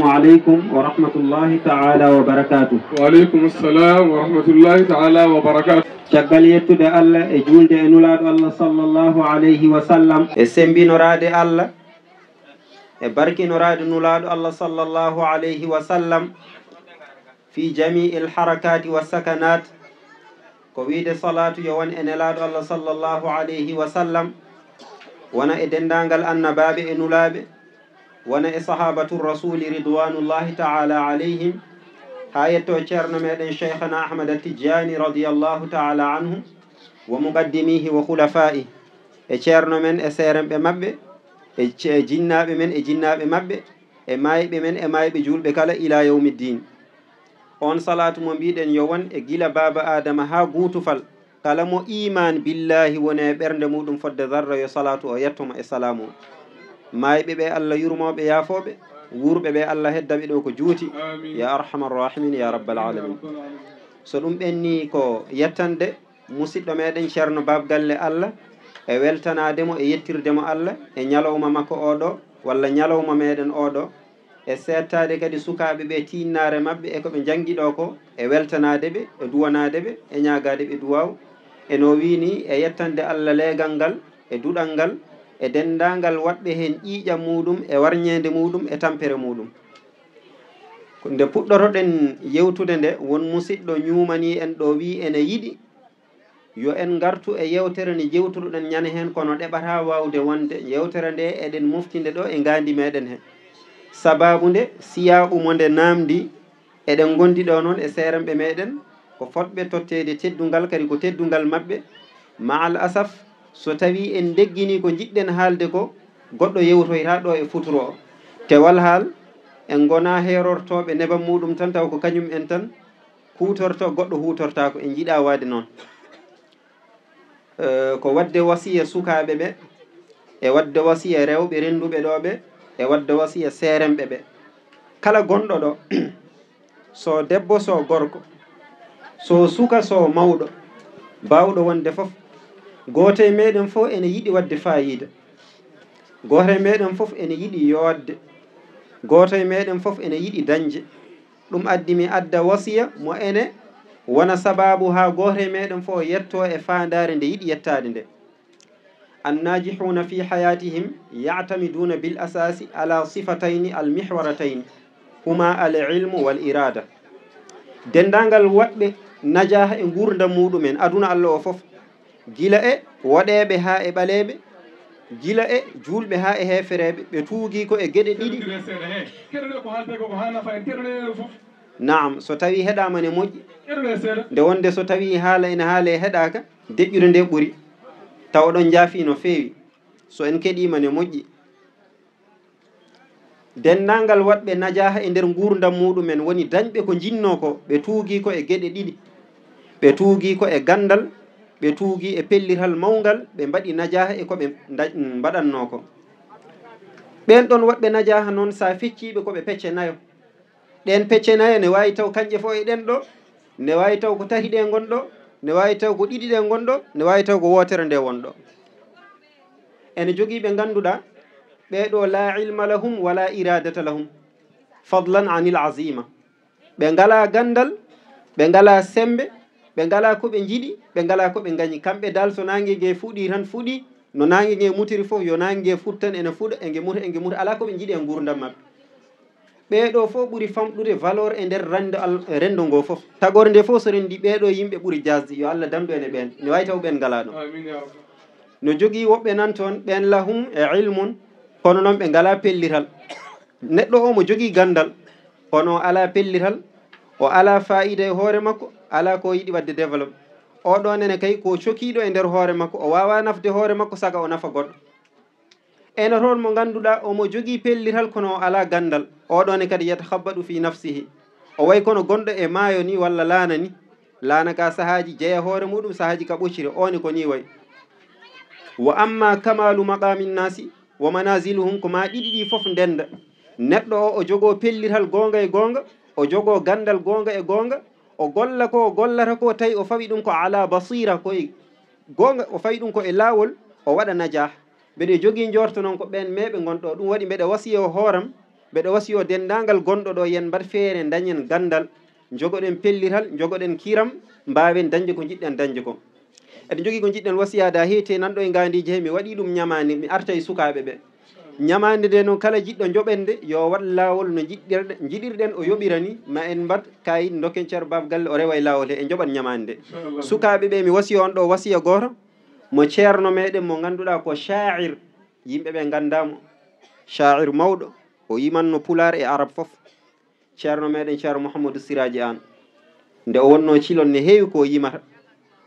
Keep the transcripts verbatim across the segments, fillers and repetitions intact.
Aleykum wa rahmatullahi ta'ala wa barakatuh. Wa aleykum salam wa rahmatullahi ta'ala wa barakatuh. Caggal yettude Allah e juulde e Nulaaɗo Allah sallallahu alayhi wa sallam, e semmbinoraade Allah, e barkinoraade Nulaaɗo Allah sallallahu alayhi wa sallam, fi jami'il harakati wa sakanat, ko wiide salaatu yo won e Nelaaɗo Allah sallallahu alayhi wa sallam, wona e denndaangal annabaaɓe e nulaaɓe, wona e sahaabatu rasuuli ridwanullahi ta'ala alayhim, haa yetto ceerno meɗen Cheikhana Ahmad Tijjani radiyallahu ta'ala anhu, wa muqaddimihi wa khulafaihi, e ceerno men e seerenɓe maɓɓe, e ce-, e jinnaaɓe men e jinnaaɓe maɓɓe, e maayɓe men e maayɓe juulɓe kala ila yawmiddin. On salaatu mo mbiɗen yo won e gila baaba Aadama haa guutufal, kala mo iimaan billaahi woni e ɓernde muɗum fodde zarra, yo salaatu o yetto mo e salaamu o. Maayɓe ɓe Allah yurmooɓe yaafooɓe, wuurɓe ɓe Allah hedda ɓe ɗo ko juuti. Amin. Ya arhamar rahimin, ya rabbal alamin. So ɗum ɓenni ko yettande musiɗɗo meɗen Ceerno Baab Galle Allah, e weltanaade mo e yettirde mo Allah e ñalawma makko oɗo, walla ñalawma meɗen oɗo, e seettaade kadi sukaaɓe ɓe tiinnaare maɓɓe e ko ɓe njanngi ɗo ko, e weltanaade ɓe, e duwanaade ɓe, e ñaagaade ɓe duwaaw, e no wiini e yettande Allah leegal ngal, e duɗal ngal, e denndaangal waɗɓe heen ƴiiƴam muɗum, e warñeende muɗum, e tampere muɗum. Ko nde puɗɗotoɗen yewtude nde, won musiɗɗo ñuumanii en ɗo, wii ene yiɗi yo en ngartu e yewtere nde jewtuɗen ñande heen, kono ɗeɓataa waawde wonde. Yewtere nde eɗen moftinde ɗo e ngaandi meɗen he. Sabaabu nde, siyaaɓu mo nde naamndi, eɗen ngondi ɗo noon e seerenɓe meɗen, ko fotɓe totteede teddungal, kadi ko teddungal maɓɓe. Ma al asaf, so tawii en ndegginii ko njiɗɗen haalde ko, goɗɗo yewtoyta ɗo e futuro o. Te wal haal, en ngonaa heerortooɓe nebam muɗum tan, taw ko kañum en tan huutorto, goɗɗo huutortaako, en njiɗaa waade noon. Eh, ko waɗde wasiya sukaaɓe ɓe, e waɗde wasiya rewɓe rennduɓe ɗo ɓe, e waɗde wasiya seerenɓe ɓe. Kala gonɗo ɗo, so debbo, so gorko, so suka, so mawɗo, baawɗo wonde fof, gooto e meɗen fof ene yiɗi waɗde faayiida. Gooto e meɗen fof ene yiɗi yoodde. Gooto e meɗen fof ene yiɗi dañde. Ɗum addi mi adda wasiya mo ene wona sabaabu haa gooto e meɗen fof yetto e faandaare nde yiɗi yettaade nde. Annajihuna fi hayatihim ya'tamiduna bil asasi ala sifatayni al mihwaratayni, huma al ilmu wal irada. Denndaangal waɗɓe najaaha e nguurndam muɗum en aduna Allah o fof, gila e woɗeeɓe haa e ɓaleeɓe, gila e juulɓe haa e heefereeɓe, ɓe tuugii ko e geɗe ɗiɗi. Keɗoɗen seeɗa, he. Keɗoɗen ko haalde ko, ko haa nafa en, keɗoɗen en fof. Naam, so tawii heɗaama ne moƴƴi. Keɗoɗen seeɗa. Nde wonde so tawii haala ene haalee heɗaaka, deƴƴude nde ɓuri. Taw oɗon njaafii no feewi. So en keɗiima ne moƴƴi. Denndaangal waɗɓe najaaha e nder nguurndam muɗum en, woni dañɓe ko njinnoo ko, ɓe tuugii ko e geɗe ɗiɗi. Ɓe tuugii ko e ganndal, ɓe tuugii e pellital mawngal, ɓe mbaɗi najaaha e ko ɓe nda-, mbaɗannoo ko. Ɓeen ɗoon waɗɓe najaaha noon, so a feccii ɓe, ko ɓe pecce nayo. Ɗeen pecce nayo ne waawi taw kañƴe fof e ɗeen ɗo, ne waawi taw ko tati ɗe ngon ɗo, ne waawi taw ko ɗiɗi ɗe ngon ɗo, ne waawi taw ko wootere nde won ɗo. Ene jogii ɓe ngannduɗaa, ɓee ɗo la ilma lahum wala iradata lahum, fadlan anil azima. Ɓe ngalaa ganndal, ɓe ngalaa semmbe, ɓe ngalaa ko ɓe njiɗi, ɓe ngalaa ko ɓe ngañi. Kamɓe dal, so naange nge fuɗii tan fuɗii, no naange nge mutiri fof, yo naange nge fuɗ tan ene fuɗa, e nge muta, e nge muta, alaa ko ɓe njiɗi e nguurndam maɓɓe. Ɓee ɗo fof ɓuri famɗude valeur e nder renndo Al-, renndo ngo fof. Tagore nde fof so renndi, ɓee ɗo yimɓe ɓuri jaasde, yo Allah dandu en e ɓeen. Ne waawi taw ɓeen ngalaa ɗo. Amin ya Rabbi. No jogii woɓɓe nan toon, ɓeen lahum e ilmun, kono noon ɓe ngalaa pellital. Neɗɗo o mo jogii ganndal, kono o alaa pellital, o alaa faayiida e hoore makko, alaa ko o yiɗi waɗde développé. Oɗo nene kay ko cokiiɗo e nder hoore makko, o waawaa nafde hoore makko, saka o nafa goɗɗo. Ene toon mo ngannduɗaa omo jogii pellital kono o alaa ganndal, oɗo ne kadi yatahabbaɗu fi nafsihi. O wayi kono gonɗo e maayo ni walla laana ni. Laana ka sahaaji jeya hoore muɗum, sahaaji ka ɓoccire, o ne ko ni wayi. Wa amma kamalu maqamin nasi wa manaziluhum, ko ma ɗiɗi ɗi fof ndennda. Neɗɗo o, o jogoo pellital goonga e goonga, o jogoo ganndal goonga e goonga, o golla ko o gollata ko, tawi o fawi ɗum ko ala basira, ko e goonga, o fawi ɗum ko e laawol, o waɗa najah. Mbeɗe jogii njorto noon ko ɓeen meeɓe ngon ɗo. Ɗum waɗi mbeɗe wasiya o hooram, Mbeɗo wasiyo denndaangal gonɗo ɗo, yen mbaɗ feere, ndañen ganndal, njogoɗen pellital, njogoɗen kiram, mbaawen dañde ko njiɗɗen dañde ko. Eɗen njogii ko njiɗɗen wasiyaade haa heewi, te nan ɗo e ngaandiije he, mi waɗii ɗum ñamaande, mi arta e sukaaɓe ɓe. Ñamaande nde noon, kala jiɗɗo joɓende, yo waɗ laawol no njiɗɗirɗe-, njiɗirɗen o yoɓira ni, ma en mbaɗ kaayit, ndokken Ceerno Baaba Galle, o rewa e laawol he, en njoɓat ñamaande nde. Inchallah. Sukaaɓe ɓe, mi wasiyo on ɗo wasiya gooto, mo ceerno meɗen mo ngannduɗaa ko shaa'ir, yimɓe ɓe nganndaa mo, shaa'ir mawɗo, o yimanno pulaar e arab fof. Ceerno meɗen Ceerno Mouhamadou Siraji Anne, nde o wonnoo Cilon, ne heewi ko o yimata.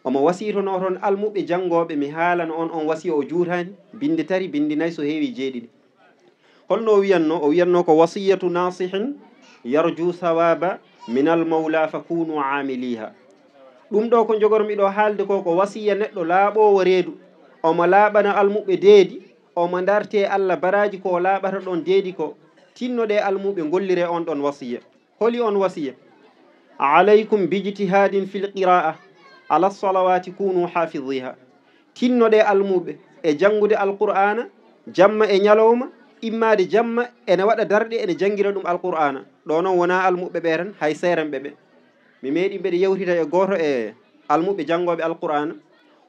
Omo wasiyitonoo toon almuɓɓe janngooɓe, mi haalana on, on wasiya o juutaani, binndi tati, binndi nayi, so heewi jeeɗiɗi. Holno o wiyatnoo? O wiyatnoo ko: "Wasiyatu nasihin yarju sawaba minal mawla fa kunu amiliha." Ɗum ɗo ko njogormi ɗo haalde ko, ko wasiya neɗɗo laaɓoowo reedu, omo laaɓana almuɓɓe deedi, omo ndarte Allah baraaji ko laaɓata ɗon deedi ko, tinnoɗe almuɓe ngollire on ɗon wasiya. Holi on wasiya? "Alaykum bijtihadin fil qira'a ala salawati kunu hafiziha." Tinnoɗe almuɓe e janngude Alqur'aana jamma e ñalawma, immaade jamma ene waɗa darɗe ene janngira ɗum Alqur'aana. Ɗo noon wonaa almuɓɓe ɓe tan, hay seerenɓe ɓe. Mi meeɗi mbeɗe yewtida e gooto e almuɓɓe janngooɓe Alqur'aana.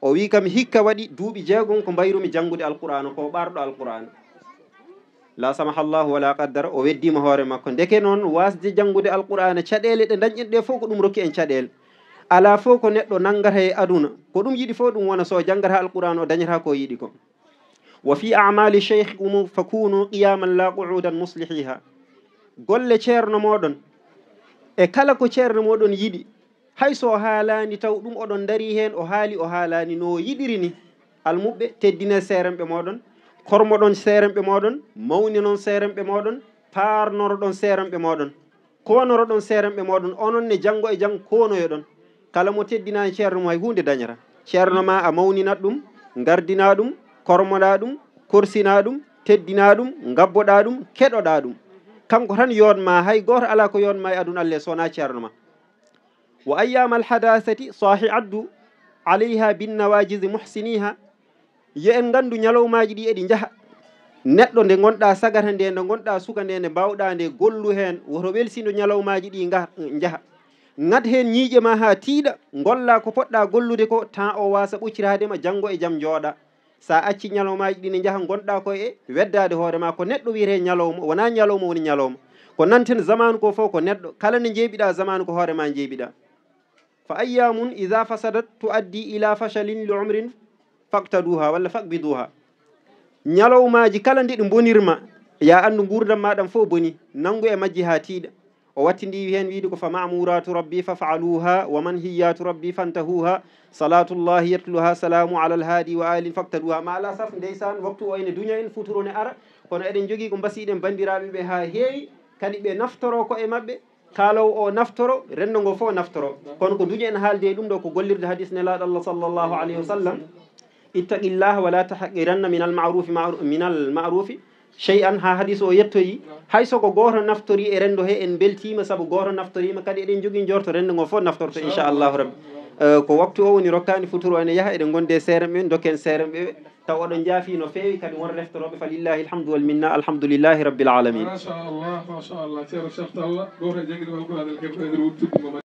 O wii kam hikka waɗi duuɓi jeegom ko mbayrumi janngude Alqur'aana, ko ɓaarɗo Alqur'aana. La samaha Allahu wala qaddara, o weddiima hoore makko. Ndeke noon, waasde janngude Alqur'aana, caɗeele ɗe ndañɗen ɗe fof ko ɗum rokki en caɗeele. Alaa fof ko neɗɗo nanngata e aduna, ko ɗum yiɗi fof ɗum wona, so janngata Alqur'aana o dañata ko yiɗi ko. "Wa fi a'mali shaykhikum fakunu qiyaman la qu'udan muslihiha." Golle ceerno moɗon, e kala ko ceerno moɗon yiɗi, hay so o haalaani taw ɗum oɗon ndarii heen, o haali, o haalaani no o yiɗiri ni. Almuɓɓe, teddinee seerenɓe moɗon, kormoɗon seerenɓe moɗon, mawninon seerenɓe moɗon, paarnoroɗon seerenɓe moɗon, koonoroɗon seerenɓe moɗon, onon ne janngo e jam koonoyoɗon. Kala mo teddinaani ceerno mum hay huunde dañata. Ceerno ma a mawninat ɗum, ngardinaa ɗum, kormoɗaa ɗum, korsinaa ɗum, teddinaa ɗum, ngabboɗaa ɗum, keɗoɗaa ɗum. Kanko tan yoot ma, hay gooto alaa ko yoot ma e aduna Allah so wonaa ceerno ma. "Wa ayyamal hadasati sahi addu alayha bin nawajizi muhsiniha." Yo en nganndu ñalawmaaji ɗi eɗi njaha. Neɗɗo nde ngonɗaa sagata nde, nde ngonɗaa suka nde, nde mbaawɗaa nde, gollu heen, woto welsindo ñalawmaaji ɗi nga-, njaha. Ngat heen ñiiƴe ma haa tiiɗa, ngollaa ko poɗɗaa gollude ko, temps o waasa ɓocciraade ma, janngo e jam njooɗaa. So a acci ñalawmaaji ɗi ne njaha, ngonɗaa ko e weddaade hoore ma. Ko neɗɗo wiyetee ñalawma, wonaa ñalawma woni ñalawma. Ko nanten zamaanu ko fof ko neɗɗo. Kala nde njeebiɗaa zamaanu ko hoore ma njeebiɗaa. "Fa ayyamun idha fasadat tuaddi ila fashalin li umrin faqtaduha walla faqbiduha." Ñalawmaaji kala nde ɗi mbonirma, ya anndu nguurndam ma ɗam fof boni. Nanngu e majji haa tiiɗa. O wattindi heen wiide ko: "Fa ma'muratu rabbi faf'aluha, wa manhiyatu rabbi fantahuha, salatullahi yatluha, salamu ala alhadi wa alin faqtaduha." Ma ala saf, ndeysaan, waktu o ene duña en, futuro ne ara, kono eɗen njogii ko mbasiɗen banndiraaɓe ɓe haa heewi, kadi ɓe naftoro ko e maɓɓe, kaalowo o naftoro, renndo ngo fof naftoro. Kono ko duña en haalde e ɗum ɗo, ko gollirde hadis Nelaaɗo Allah sallallahu alayhi wa sallam: "Ittaqillaha wala tahqiranna minal ma'rufi ma'ru-, minal ma'rufi shay'an." Haa hadis o yettoyi, hay so ko gooto naftori e renndo he, en mbeltiima sabu gooto naftoriima, kadi eɗen njogii njorto renndo ngo fof naftorto, inchallahu rabbi. Eh, ko waktu o woni rokkaani, futuro ene yaha, eɗen ngondi e seerenɓe ɓe, dokken seerenɓe ɓe, taw oɗon njaafi no feewi, kadi won reftorooɓe, fa lillahi alhamdu wal minna, alhamdulillahi rabbil alamin. Machallah, machallah, Ceerno Cheikh Talla, gooto e janngiiɓe Alqur'aan el Karim, e nder wuttudde mo.